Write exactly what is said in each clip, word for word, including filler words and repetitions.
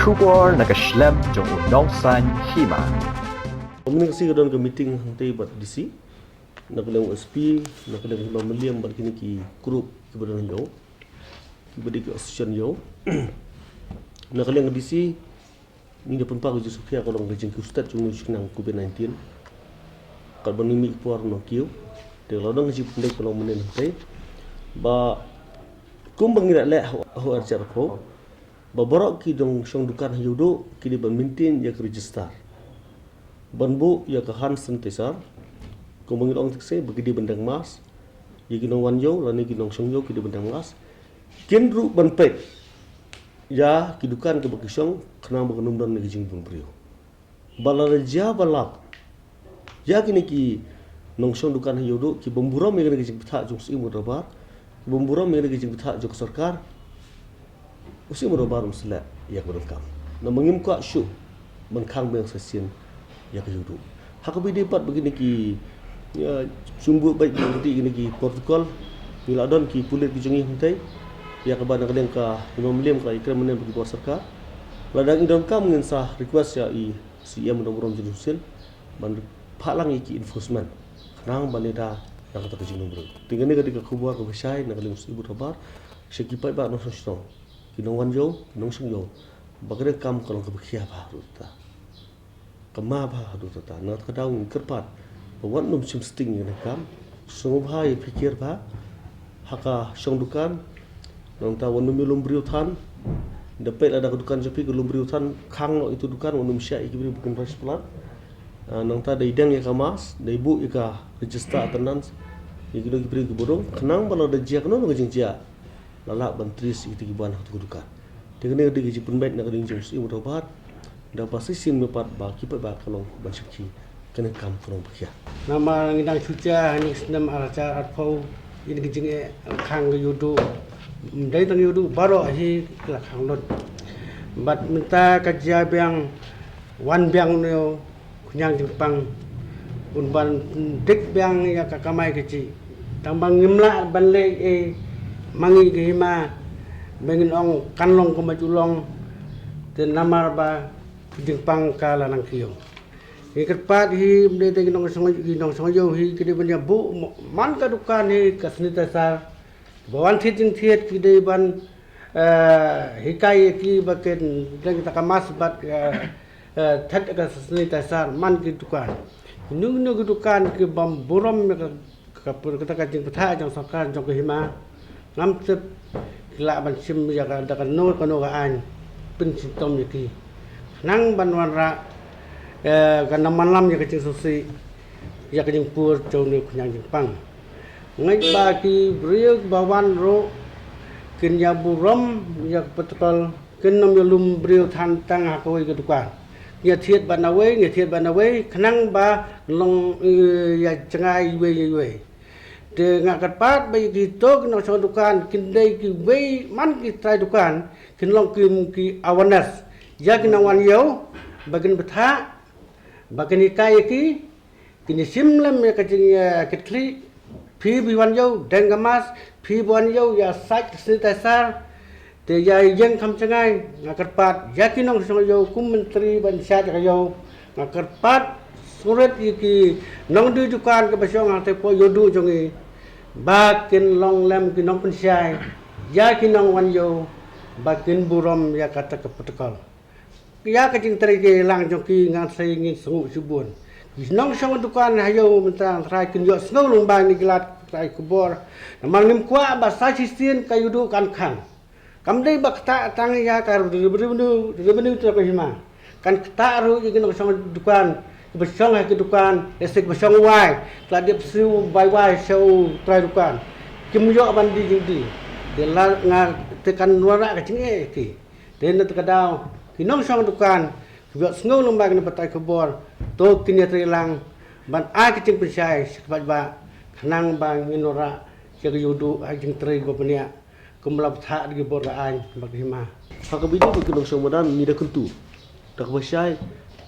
Khubor na ka shlem jong u nongsan hima. Mynne ka sngi ka don ka meeting hangtei bad D C, na ka liang u S P, na ka liang u Hima Mylliem bad kine ki group kiba don ha ïew, kiba dei ki association ïew. Na ka liang ka D C, ngi da pynpaw ka jingsngewkhia ka long ka jingkiew stet jong ngi sha ka COVID nineteen. Katba ngi mih por nongkiew, te la don ka jingpynleit ka long mynne hangtei, ba kumba ngi la leh ha u arhajar arphew, ba baroh ki nongshong dukan ha ïew duh ki dei ban maintain ïa ka register, ban buh ïa ka hand sanitizer, kumba ngi la ong te shisha, ba ki dei ban deng mask, ïa ki nongwan ïew lane ki nongshong ïew ki dei ban deng mask. Kin ruh ban peit ïa ki dukan kiba ki shong, khnang ba kan ym don ka jingbun briew. Ba lada jia ba lap ïa kine ki nongshong dukan ha ïew duh, ki bym burom ïa kane ka jingbthah jong u Syiem u Dorbar, ki bym burom ïa kane ka jingbthah jong ka sorkar, u Syiem u Dorbar um sleh ïa kaba donkam. Namar ngim kwah shuh ban khang biang sa shisien ïa ka ïew duh. Ha kaba ïadei pat bad kine ki, ïa, shu buh beit beit kine ki protocol, ngi la don ki pulit ki jong ngi hangtei, ïa kaba na ka liang ka Hima Mylliem ka la ïakren mynne bad ki bor sorkar. Lada ngi donkam ngin sa request ïa i C M u nongburom John Shusin ban phah lang ïa ki enforcement, khnang ban ïada ïa kata ka jinglong briew. Te kane ka dei ka khubor kaba shai na ka liang u Syiem u Dorbar sha ki paidbah nongshong shnong, ki nongwan ïew, ki nongshong ïew, ba ka dei ka kam ka long kaba khia bha haduh katta, kaba ma bha haduh katta. Na kata ka daw ngi kyrpad ba wat nym shim sting ïa kane ka kam, sngewbha ïa pyrkhat bha ha ka shong dukan. Nangta wat nym ïalum briew than. Da peit lada ka dukan jong phi ka lum briew than, khang noh ïa utu u dukan, wat nym shah ïa ki briew ba kin rai sha palat. Ah, nangta da deng ïa ka mask, da buh ïa ka register attendance ïa kino ki briew kiba rung, khnang ba lada jia kano kano ka jingjia, la lah ban trace ïa kito kiba wan ha kato ka dukan. Te kane ka dei ka jingpynbeit na ka liang jong u Syiem u Dorbar. Da ba shisien mynta pat ba ki paidbah ka long ban shim khie, kane ka kam ka long ba khia. Namar ngi dang shu jia ha kane ka snem arhajar arphew, ïa kane ka jingeh khang ka ïew duh, ym dei tang ïew duh, baroh hi ka la khang lut. Bad mynta ka jia biang, wan biang une u khñiang jingpang, un ban dik biang ïa ka kamai kajih. Tang ba ngim lah ban leh ei ma ngi ka hima, ba ngin ong kan long kumba ju long, te namar ba jingpang ka la nang kiew. Ngi kyrpad hi, ym dei tang ki nongshong, ki nongshong ïew hi ki dei ban ïa buh mo-, man ka dukan hi ka sanitizer, ba wan thied jingthied ki dei ban, eh, hikai ïa ki ba kin deng kata ka mask bad, eh, eh, thied ka sanitizer man ki dukan. Kino kino ki dukan ki bym burom ïa ka, ka, kata ka jingbthah jong sorkar jong ka hima, ngam tip ki lah ban shim ïa ka da kano kano ka aiñ pynshitom ïa ki, khnang ban wanrah, eh, ka nang manlam ïa ka jingsngewsih, ïa ka jingpur jong une u khñiang jingpang. Ngeit ba ki briew ba wan ruh kin ïa burom ïa ka protocol, kin nym ïalum briew than tang ha kawei ka dukan. Ngi ïa thied bad nawei, ngi ïa thied bad nawei, khnang ba long, eh, ïa jngai iwei ïa iwei. Te nga kyrpad ba ïa kito ki nongshong dukan, kin dei kiwei man ki trai dukan, kin long ki, ki awareness ïa ki nongwan ïew, ba kin bthah, ba kin hikai ïa ki, kin ïa shim lem ïa ka jing, eh, kitkhlieh. Phi ba wan ïew, deng ka mask, phi ba wan ïew, ïa sait ka sanitizer. Te ïa ïeng kham jngai, nga kyrpad ïa ki nongshong ïew, kum Myntri ban shad ïa ka ïew, nga kyrpad sngewrit ïa ki nongdie dukan kiba shong hangtei hapoh ïew duh jong ngi, ba kin long lem ki nongpynshai ïa ki nongwan ïew, ba kin burom ïa kata ka protocol. Ïa ka jingtrei ka jingïalang jong ki ngan sa ïa ngin sngew shibun. Ki nongshong dukan ha ïew mynta, Trai kin ïohsngew lyngba kane ka lad trai khubor. Namar ngim kwah ba sa shisien ka ïew duh kan khang. Kam dei ba ktah tang ïa ka revenue, revenue, revenue jong ka hima. Kan ktah ruh ïa ki nongshong dukan, kiba shong ha ki dukan, lehse kiba shong wai, ki la dep siew bai wai sha u trai dukan. Kim ïoh ban die jingdie. Te la nga te kan wanrah ka jingeh ïa ki. Te na kata ka daw, ki nongshong dukan kiba ïohsngew lyngba kane ka pathai khubor, to kin ïatrei lang ban ai ka jingpynshai sha ki paidbah, khnang ba ngin wanrah ïa ka ïew duh ha ka jingtrei kaba bniah, kumba la bthah da ki bor ka aiñ bad ka hima. Ha kaba ïadei bad ki nongshong madan, ngi da kyntu da kaba shai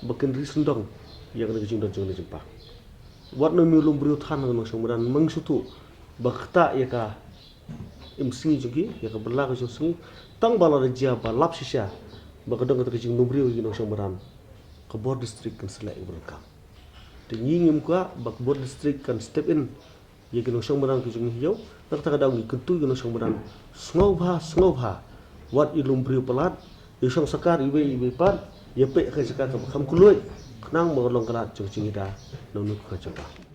ba kin ri sngewdon ïa kane ka jingdon jong kane ka jingpang. Wat nym ïalum briew than ha ki nongshong madan, ym sngewthuh ba ktah ïa ka imsngi jong ki, ïa ka bylla ka jingsngi. Tang ba lada jia ba lap shisha, ba ka don kata ka jinglumbriew ïa ki nongshong madan, ka bor district kan sa leh ïa kaba donkam. Te ngi ngim kwah ba ka bor district kan step in ïa ki nongshong madan ki jong ngi hi ïew. Na kata ka daw ngi kyntu ïa ki nongshong madan, sngewbha, sngewbha, wat ïalumbriew palat, ïashong sorkar iwei iwei pat, ïapeit ha ka jaka kaba kham kylluid, khnang ba ka long ka lad jong ka jingïada na une u kyrpang.